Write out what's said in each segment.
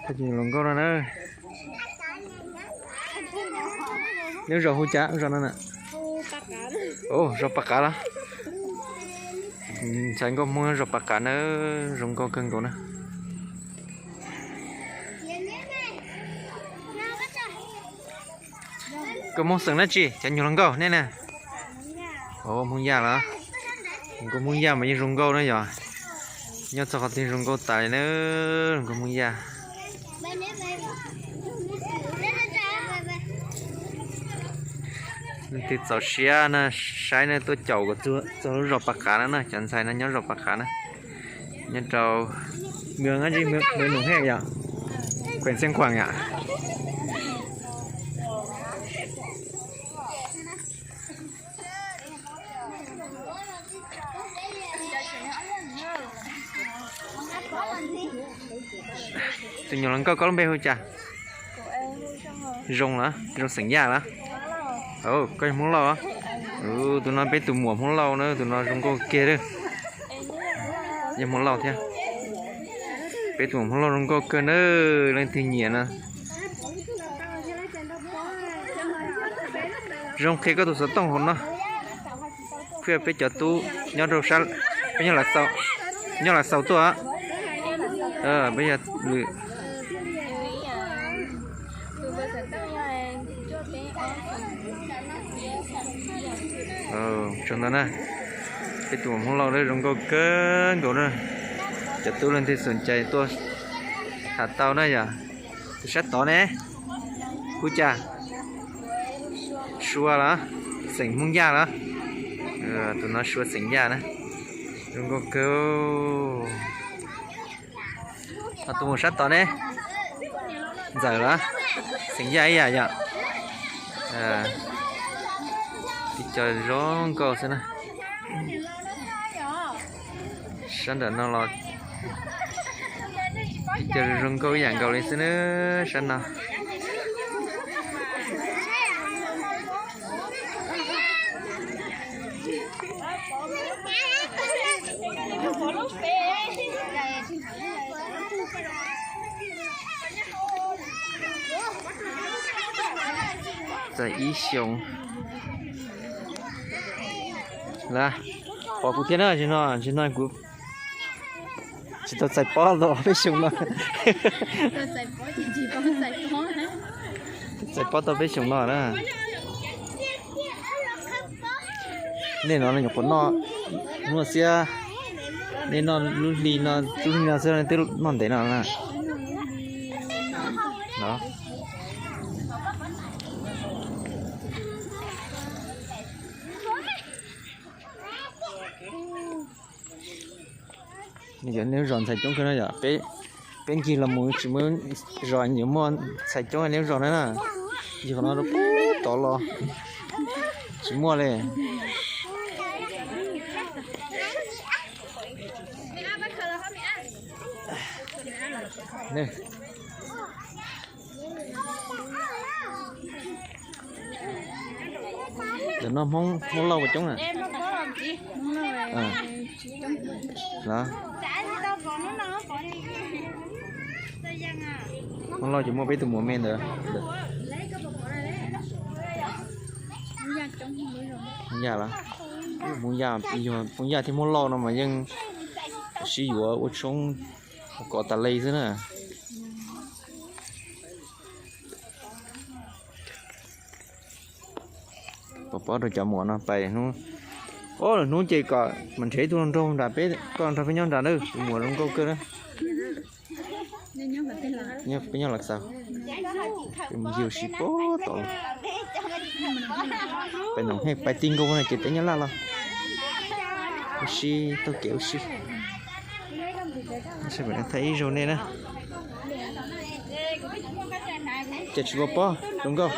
Tus nyuam hluas nkauj no na. Neb zos hu cas zos no na? Zos Pas Qav los? Ntxhais nkauj Hmoob zos Pas Qav na, zoo nkauj kawg nkaus na. Koj Hmoob xeem dab tsi cov nyuag hluas nkauj nej na? Hmoob Yaj los? Nkauj Hmoob Yaj mas yeej zoo nkauj na yog. Nyob txog qhov twg zoo nkauj tas li na, nkauj Hmoob Yaj. Leej twg txaus siab na, saib na tuaj caum kom txog lub zos Pas Qav na na, cov ntxhais no nyob zos Pas Qav na. Nyob rau mws dab tsi, mws Num Hej yom, khuem Xeev Khuam yom. Tus nyuam hluas nkauj koj lub npe hu cas? Zoo los? Zoo xeem Yaj los? Koj yog Hmoob Lauj? Tus no peb tus muam Hmoob Lauj na, tus no zoo nkauj kiag lawm. Yog Hmoob Lauj thiab. Peb tus muam Hmoob Lauj zoo nkauj kawg na, leej twg nyiam na. Zoo qhia koj tus xov tooj hauv no. Qhia peb cov tub nyob rau sab, peb nyob Lav Xaus tuaj. Peb yog lwm. Tsaug ntau na. Peb tus muam Hmoob Lauj lawv zoo nkauj kawg nkaus na. Cov tub leej twg xom cai tuaj tham tau na yom. Tus sab tod ne, hu cas? Sua los? Xeem Hmoob Yaj los? Tus no Sua xeem Yaj na. Zoo nkauj kawg. Ho tus mus sab tod ne, Ntxawm los? Xeem Yaj ib yam yom. Ib co zoo nkauj xwb na. Sab nram no los ib co zoo nkauj ib yam nkaus li xwb na, sab no. Txais ib xyoos. Lawm, pom kuv thiab na, nim no, nim no kuv tsis tau txais pob tau peb xyoos no. Txais pob tau peb xyoos no na. Nej no nyuam qhuav noj, hnub xiab nej noj lub hli no, lub hli no xwb twb noj ntev no na. Yog nej lub zos ntxhais coob kawg no yom, peb ncig los mus tsis muaj zos yuav muaj ntxhais coob nej lub zos na. Ncig qhov no rau puag tod los tsis muaj li. Cov no Hmoob Lauj puas coob na? Hmoob Lauj ces muaj peb tus muam me ntawd. Hmoob Yaj los? Hmoob Yaj, yog Hmoob Yaj thiab Hmoob Lauj no mas yeej sib yuav ua tshoob ua kos tas li xwb na. Pov pob rau cov muam no pais hnub, ob lwm hnub ces kom mam nrhiav ib tug hluas nraug nram peb, koj nrog peb nyob nram na, tus muam zoo nkauj kawg na. Peb nyob Lav Xaus, mus ncig ua si puag tod. Pais Noom Hej pais ti nkaus no ces peb nyob Laj los ua si, taug kev ua si. Thaij ib zaug nej na. Ces tsis ua pob zoo nkauj.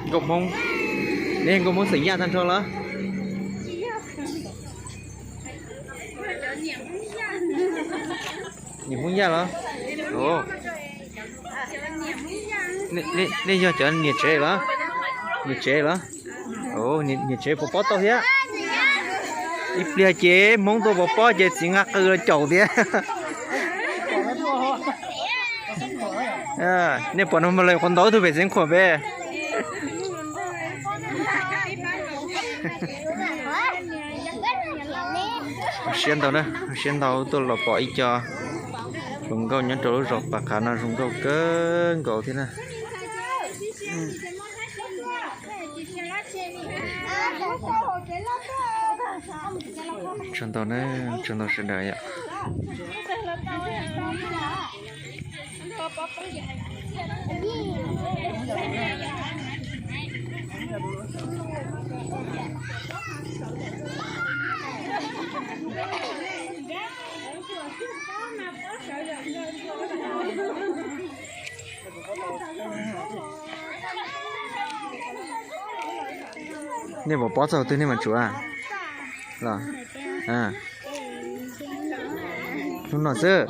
Nkauj Hmoob. Nej nkauj Hmoob xeem Yaj tag nrho los? Niam Hmoob Yaj los? Nej yog cov niam tsev los? Niam tsev los? Niam tsev puas pob tau thiab? Ib pliag ces Hmoob tuaj puas pob ces txiv nqa qws los caum thiab. Nej pom no mas lawv quav ntaub tug pem Xeev Khuam pem. Siab ntau na, siab ntau tuaj los pom ib co hluas nkauj nyob rau lub zos Pas Qav no zoo nkauj kawg nkaus thiab na. Tsaug ntau na, tsaug ntau sawv daws yom. Nej puas pob txog twg nej mam tsum los? Hnub no xwb.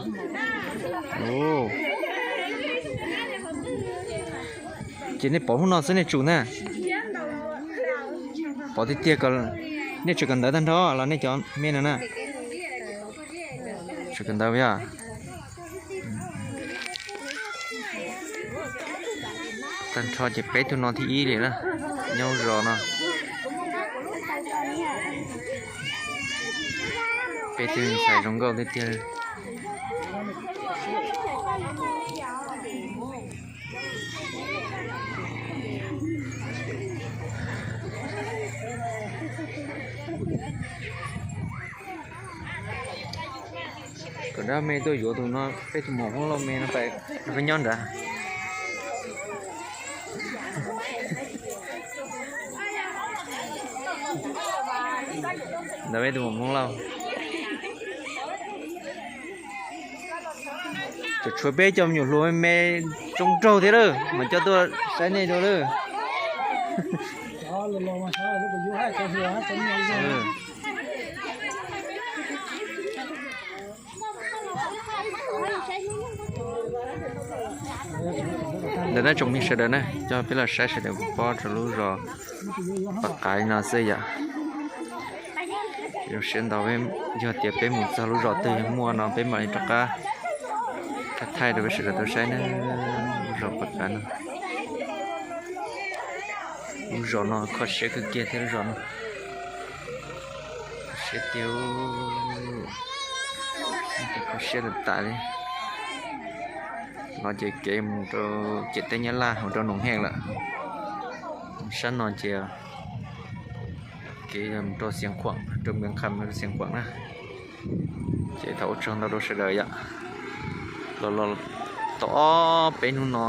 Ces nej pom hnub no xwb nej tsum na. Pom tiag tiag, nej tsum kawm ntawv tag nrho los nej cov me no na? Tsum kawm ntawv yog. Tag nrho ces peb tug no thib ib li na, nyob zos no. Peb tug ntxhais zoo nkauj tiag tiag. Kom dab me tuaj yuav tus no, peb tus maum Hmoob Lauj me no, peb nyob nrad. Ntawd peb tus maum Hmoob Lauj. Tseem tshuav peb cov me nyuam hluas me me zoo nraug thiab lawm mas coj tuaj saib nej dua lawm. Ntawm no tsoom me sawv daws na, coj peb los saib sawv daws pob rau lub zos Pas Qav no xwb yom. Zoo siab ntau, yog tias peb mus txog lub zos twg yog muaj no peb mam li rov qab thaij rau peb sawv daws tau saib na. Lub zos Pas Qav no, lub zos no kho siab kawg kiag thiab lub zos no. Kho siab tiag, kho siab tas tas li. No ces kev mus rau ciam teb Nyab Laj mus rau Noom Heej lawm. Sab no ces kev mus rau Xiav Khuam, rau Npias Kham, rau Xiav Khuam na. Ces thov ua tsaug ntau rau sawv daws yom. Los los tau ob peb hnub no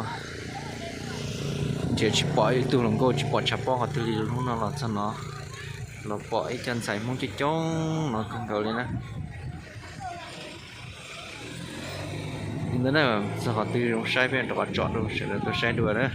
ces tsis pom ib tug hluas nkauj, tsis pom tshav pob qhov twg li. Hnub no los txog no, los pom ib co ntxhais Hmoob coob coob no kawg nkaus li na. Li ntawd na, txog qhov twg zoo saib peb rov qab tsom rau sawv daws tau saib dua na.